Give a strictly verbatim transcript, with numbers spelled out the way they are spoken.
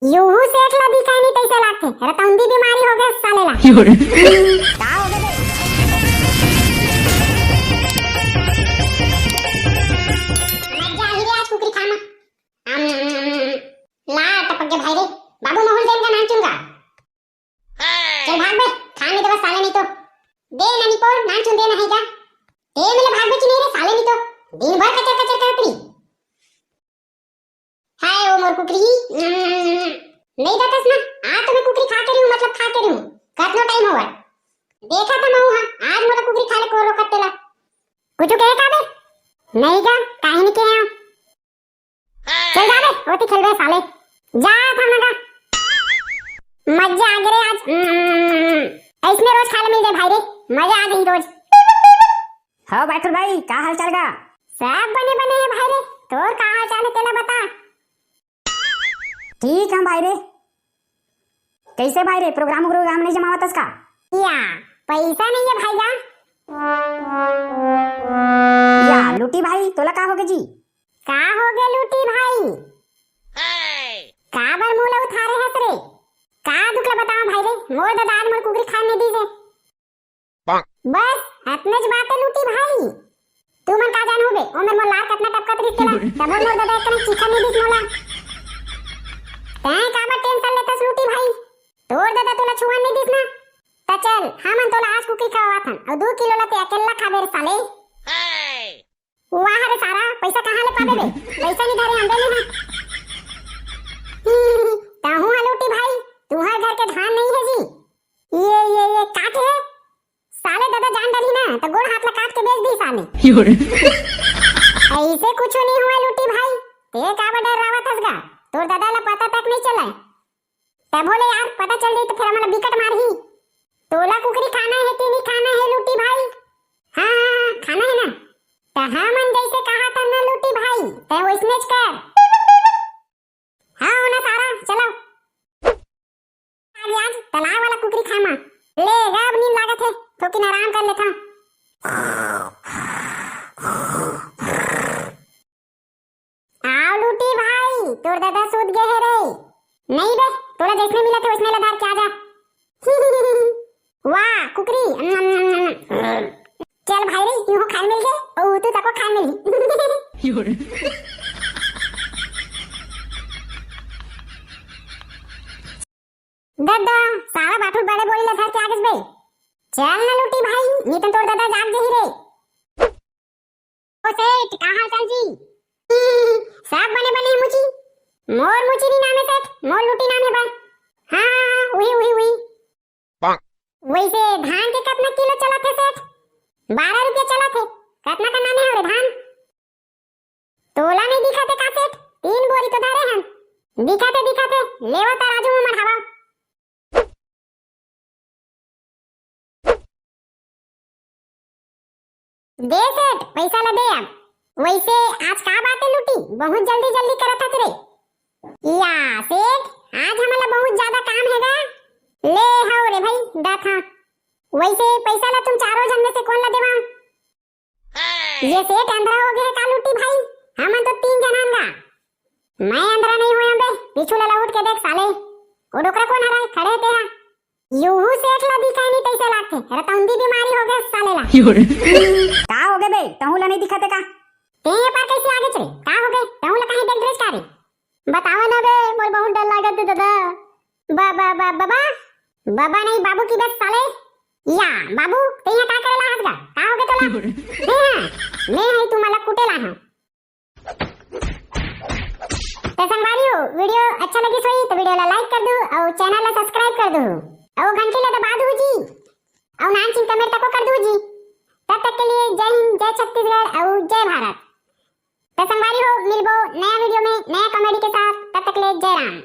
यूहू सेठ ला दिखाई नहीं तैसे लागथे, रतौंदी बीमारी हो गए साले ला। का हो गए बे? मजा आ गई रे आज कुकरी खाना। अम, ला टपक के भाई रे, बाबू मोहन जैन का नाम चुनगा। चल भाग बे, खाने दे बस साले नहीं तो। दे ना निपोर, नाम चुन देना है क्या? दे मिले भाग बे नहीं रे साले नहीं तो। दिन भर कचर कचर करत रही। हाय ओ मोर कुकरी। नहीं दातस ना, आज तो मैं कुकरी खा के रही हूँ, मतलब खा के रही हूँ। कतनो टाइम होगा। देखा था मैं, हाँ, आज मोला कुकरी खा ले को रोकत तेला। कुछ कहे का बे? नहीं का, काहे नहीं कहे? चल जा बे, ओती खेलबे साले। जा थाना का। मजा आ गए रे आज। ऐसने रोज खा ले मिल जाए भाई रे। मजा आ गई रोज। हाँ बैठल भाई, का हाल चाल गा? सब बने बने है भाई रे। तोर का हाल चाल है तेला बता। ठीक है भाई रे। कैसे भाई रे, प्रोग्राम प्रोग्राम नहीं जमावतस का? या, पैसा नहीं है भाई जा। या लूटी भाई, तोला का होगे जी? का होगे लूटी भाई? काबर मुंह ला उठारे हस रे? का दुख ला बताओ भाई रे, मोर दादा आज मोर कुकरी खाए नहीं दीस हे। बस अतनेच बात है लूटी भाई। तू मन का जानहू बे, ओ मेर मोर लार कतना टपकत रिस तेला, तब मोर दादा एक कने चीखा नहीं दीस मोला। तैं काबर टेंशन लेतस लूटी भाई? तोर दादा तोला छुआ नहीं दीस ना। त चल, हमन तोला आज कुकरी खवावत हन, अउ दू किलो ला ते अकेल्ला खाबे रे साले। वाह रे सारा, पैसा कहाँ ले पाबे बे? पैसा नहीं धरे हम बे नहीं है। तहूँ हा लूटी भाई, तुहर घर के धान नहीं है जी। ये, ये, ये काटे है? साले दादा जान डाली ना, तो गोड़ हाथ ला काट के बेच दी साले। ऐसे कुछ नहीं हुआ लूटी भाई, ते काबर डर्रावत हस गा? तोर दादा ला पता तक नहीं चला। तभो ले यार, पता चल जाई तो फिर हमला बिकट मारही। तोला कुकरी खाना है कि नहीं खाना है लूटी भाई? हाँ, हाँ, हाँ, खाना है ना। तो हमन जैसे कहा था ना लूटी भाई, ते वैसनेच कर। हाँ, होना सारा, चलो। आज, आज तलाव वाला कुकरी खामा। ले, गा अब नींद लागत है, थोकिन आराम कर लेथा। आव लूटी भाई, तोर दादा सूत गे हे रे। नहीं बे, तोला जैसने मिला थे वैसने ला धार के आ जा। वाह, कुकरी। चल भाई रे, यूं खाए मिल गए, और तू तको खाए मिल। दादा, सारा बाठुल बड़े बोली ला धर के आ गइस बे। चल ना लूटी भाई, नहीं तो तोर दादा जाग गई रे। ओ सेठ, का हाल चाल जी? सब बने बने मुची। मोर मुची नहीं नाम है सेठ, मोर लूटी नाम है बा। हाँ, हाँ, हाँ, उही, उही, उही। वैसे धान के कतना किलो चलत हे सेठ? बारह रुपया चलत हे। कतना का नामे हवे धान? तोला नहीं दिखत हे का सेठ? तीन बोरी तो धरे हन। दिखत हे, दिखत हे। लेवा त राजू उमर हवा। दे सेठ, पैसा ला दे अब। वैसे आज का बात है लूटी? बहुत जल्दी जल्दी करत हस रे। या सेठ, आज हमला बहुत ज्यादा काम है गा। ले हव रे भाई, दत हा। वैसे पैसा ला तुम चारों जन में से कौन ला देवा? ये सेठ अंधरा हो गया है का लूटी भाई? हमन तो तीन जन हन गा। मैं अंधरा नहीं हुआ बे, पीछू ला उठ के देख साले। वो डोकरा कौन हरा है? खड़े ते हा। यूहू सेठ ला दिखाई नहीं तैसे लागथे, रतौंदी बीमारी हो गया साले ला। का हो गए बे? तहू ला नहीं दिखत हे का? ते ये पार कैसे आगे रे? का हो गए? तहू ला कहीं देख ड्रेस का रे? बतावा ना बे, मोर बहुत डर लागत हे दादा। बा, बा, बा, बाबा, बाबा नहीं बाबू की बस साले। या बाबू, ते यहाँ का करे ला हस गा? का हो गए तोला? मैं हाँ, मैं हाँ तुम्हारा कुटे ला हूँ। तो संगवारी हो, वीडियो अच्छा लगी सोई तो वीडियो ला लाइक कर दू और चैनल ला सब्सक्राइब कर दू और घंटी ला दबा दू जी और नानचुन कमेंट तको कर दू जी। तब तक के लिए जय हिंद, जय छत्तीसगढ़ और जय भारत। तो संगवारी हो, मिलबो नया वीडियो में नया कॉमेडी के साथ। तब तक के लिए जय राम।